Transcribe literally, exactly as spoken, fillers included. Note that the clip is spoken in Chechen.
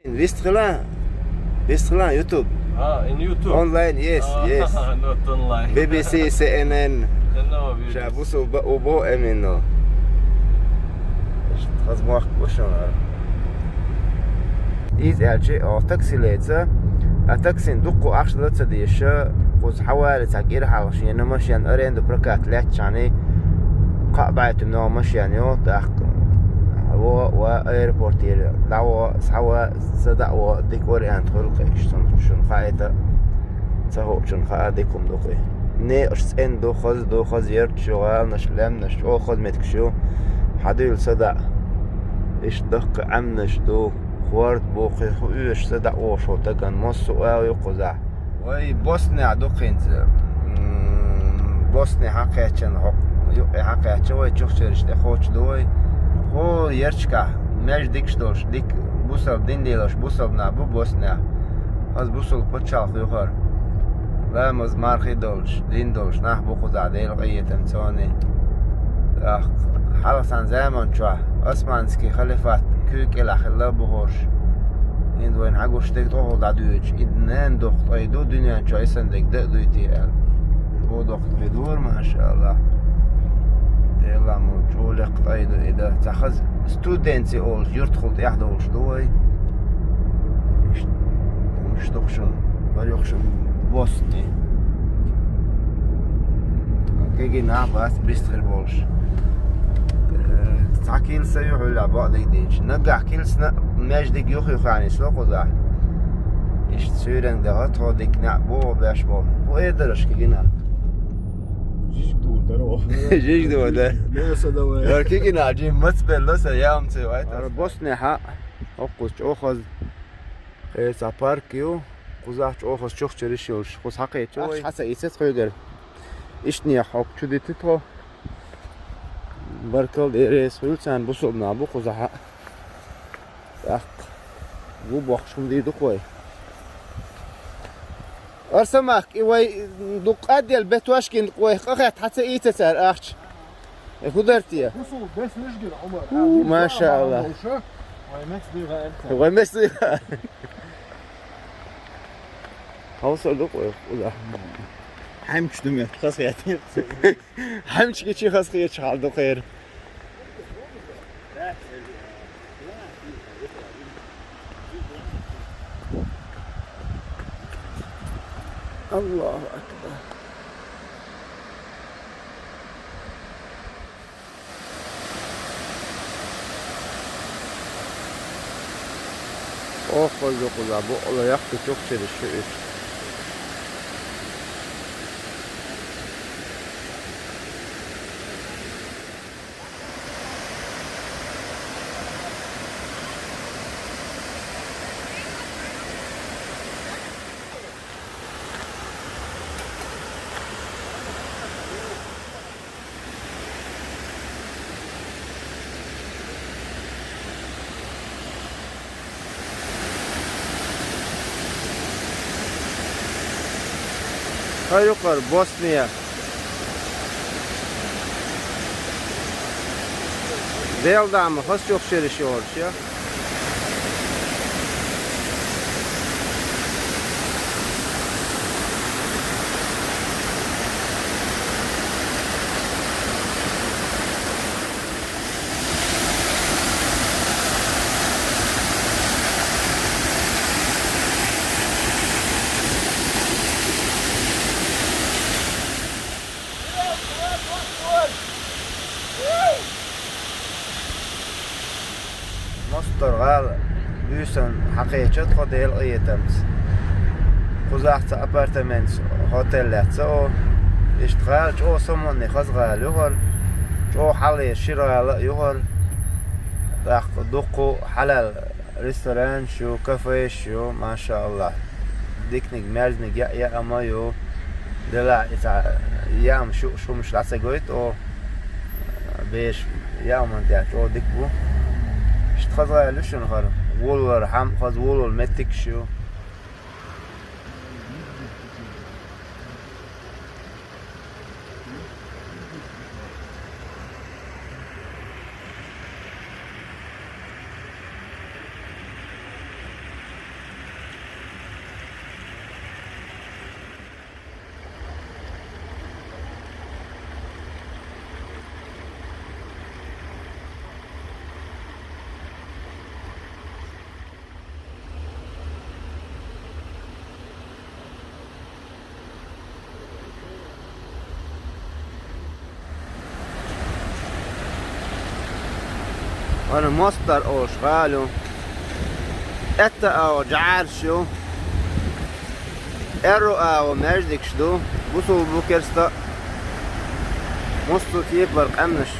Вистхила? Вистхила YouTube. Ah, in YouTube. Online, yes, Ah, yes. Not online. B B C, C N N. No, Ша B B C. Бусул ба убо эмино. Хазмах бушана. Из элчи о такси леца. А таксин дукку ахш лаца диша. Куз хавали ца гир халш, яна машин аренду прокат лячани. Ка байту но машин ё так. Во ва аэропорт ир. Даво сава сада ва дик вариант хулкы иштун шун хайта. Ца хо чун ха дикум духи. Не аш цен духаз духаз ер чугал наш лем наш о хазмет кшу. Хадил сада. Иш дак ам наш ду. Хвард бухи ху уш сада о шо таган мосу ау юкуза. Вай Босния духинца. Босния хакъячан хо. Юкъи хакъяча вай чухчериште хоч дуй. Хо ерчка меж дикш долш дик бусал дин делаш бусал на бу Босния. Аз бусул пачалх юхар. Ламаз мархи долш, дин долш, нах бу худа дел гъиетан цони. Ах, халасан заман чуа, османский халифат кюкела хилла бухорш. Инд вайн хагуш дег тоху да дюч, ид нен дох тойду дюнян чуа исан дег да дуйти эл. Бу дох тойдур, машалла. Деламу чулек тойду ида. Цахаз студенци олш, юрт хулт яхдолш дуй. Иш, иш тохшун, варёхшун босни. Кеги на бас бистхир болш. Цакил са юхула бадик дич. Нагах килсна междик юху хани сло куза. Иш сюрен да хот ходик на бо беш бо. Бу эдерш кегина. Жижиг дуур даро. Жижиг дуур да. Леса давай. Ар кегина жи мац белло са ям ци вайта. Ар босни ха. Окус чохоз. Эса парк ю. Кузах чохоз чох чериш юлш. Куз хакъе чой. Хаса исет хойгер. Ишни хок чудити то. Баркал дерес хуйцан бусулна бу кузаха. Так. Бу бохшум диду кой. Арсамах и вай дук адел бетвашкин кой. Кахат хаса исет сар ахч. Э, хударти я. Бусул бес нижгин, Умар. У, машалла. Вай месли. Хавса дук кой. Куда? Хам чудуме. Хас хати. Хам чики чи хас хати чалду кер. Аллаху акбар. Ох, козу куза, бу ола якты чок через шу иш. Ха юкъар Босния. Делдамы хас чок шериш орча. Мостор гъал буьйсан хьакхеча тхо Дела къинхетамца. Кхузахца апартаментца хотел лаьцна о. Иштта гъал чӀогӀа саманне хаза гъал ю хӀара. ЧӀогӀа хьалхе шира гӀала а ю хӀара. ТӀаккха дуккха хьалал ресторанаш ю, кафеш ю, машааллахӀ. Диканиг, маьждиг яа яа ма ю. Делахь и цхьа яам шу шумаш дӀа ца гойту о. Беш яаман тӀехь чӀогӀа дика бу. Иштта хаза гӀала ю шуна хӀара. Волалар хьама хаза волал меттигаш ю. Вана Мостар олуш гӀала ю. Этта агӀо жӀараш ю. Эру агӀо маьждигаш ду. Бусул бу керста. Муссу кепара къаьмнаш.